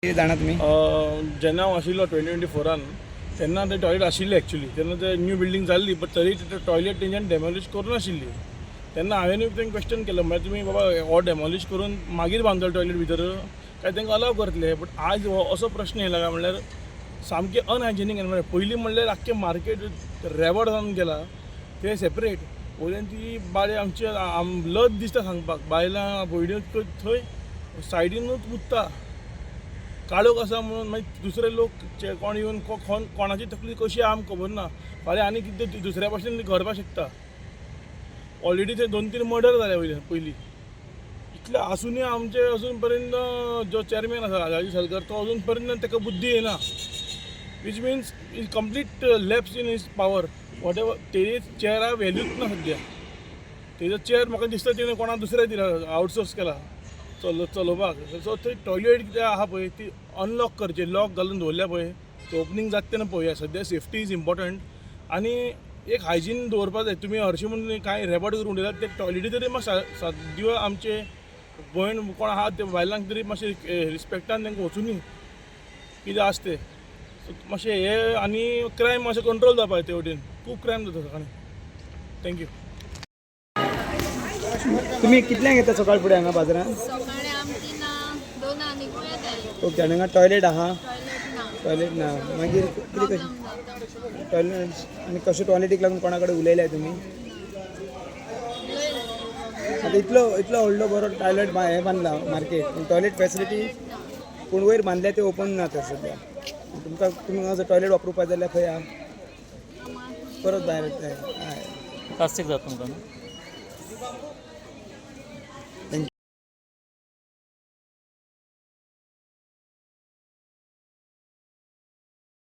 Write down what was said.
कितें जाणा तुमी? जेन्ना हांव आशिल्लो 2024रान, तेन्ना ते टॉयलेट आशिल्ले एक्चुली. तेन्ना ते न्यू बिल्डींग जाल्ली, बट तरी ते टॉयलेट तेंच्यानी डेमोलिश करूं नाशिल्ली. तेन्ना हांवें तांकां क्वेश्चन केलो, म्हळ्यार तुमी बाबा हो डेमोलिश करून मागीर बांदतले टॉयलेट भितर काय तांकां अलाव करतले? बट आयज हो असो प्रश्न येयला काय म्हणल्यार सामकें अनहायजेनीक एनवायरमेंट. पयलीं म्हणल्यार आख्खें मार्केट रेबड जावन गेला तें सेपरेट. वयल्यान ती बाळे आमची लज दिसता सांगपाक, बायलां भयण्यो थंय सायडीनूच मुत्ता. काळोख आसा म्हणून मागीर दुसरे लोक जे कोण येवन कोणाची तकली कशी आहा आमकां खबर ना. फाल्यां आनी कितें दुसऱ्या भाशेन घडपाक शकता. ऑलरेडी थंय दोन तीन मर्डर जाले वयल्यान पयलीं. इतलें आसुनूय आमचे अजून पर्यंत जो चॅरमॅन आसा राजू सलगर, तो अजून पर्यंत ताका बुद्धी येना, which means is complete lapse in his power, whatever. तेजे चेअरा व्हॅल्यूच ना सद्या. तेजो चेअर म्हाका दिसता तेणें कोणा दुसऱ्या दिला, आउटसोर्स केला चलोवपाक. सो थंय टॉयलेट कितें आहा पळय, ती अनलॉक करची. लॉक घालून दवरल्या पळय, ते ओपनींग जाता तेन्ना पळोवया. सद्या सेफ्टी is important आनी एक हायजीन दवरपा जाय. तुमी हरशीं म्हणून कांय रेबड करून उडयतात ते टॉयलेटी तरी मातशें सद्यो आमचे भयण कोण आहा ते बायलांक तरी मातशें रिस्पेक्टान तांकां वचुनी कितें आसा तें. सो मातशें हे आनी क्रायम मातशें कंट्रोल जावपा जाय. ते वटेन खूब क्रायम जाता सकाळीं. Thank you. तुमी कितल्यांक येता सकाळ फुडें हांगा बाजारान? सकाळी आमची ना 2 निघून येताली. ओके, आनी हांगा टॉयलेट आहा? टॉयलेट ना. टॉयलेट ना, मागीर कितें कशें? प्रॉब्लेम जाता. टॉयलेट आनी कशें टॉयलेटीक लागून कोणा कडेन उलयल्या तुमी? आतां इतलो इतलो व्हडलो बरो टॉयलेट हें बांदला मार्केट, पूण टॉयलेट फॅसिलिटी पूण वयर बांदल्या ते ओपन ना. तर सद्या तुमकां तुमी जर टॉयलेट वापरुपाक जाय जाल्यार खंय आहा? परत भायर येता, हय. प्लास्टीक जाता तुमकां न्हू?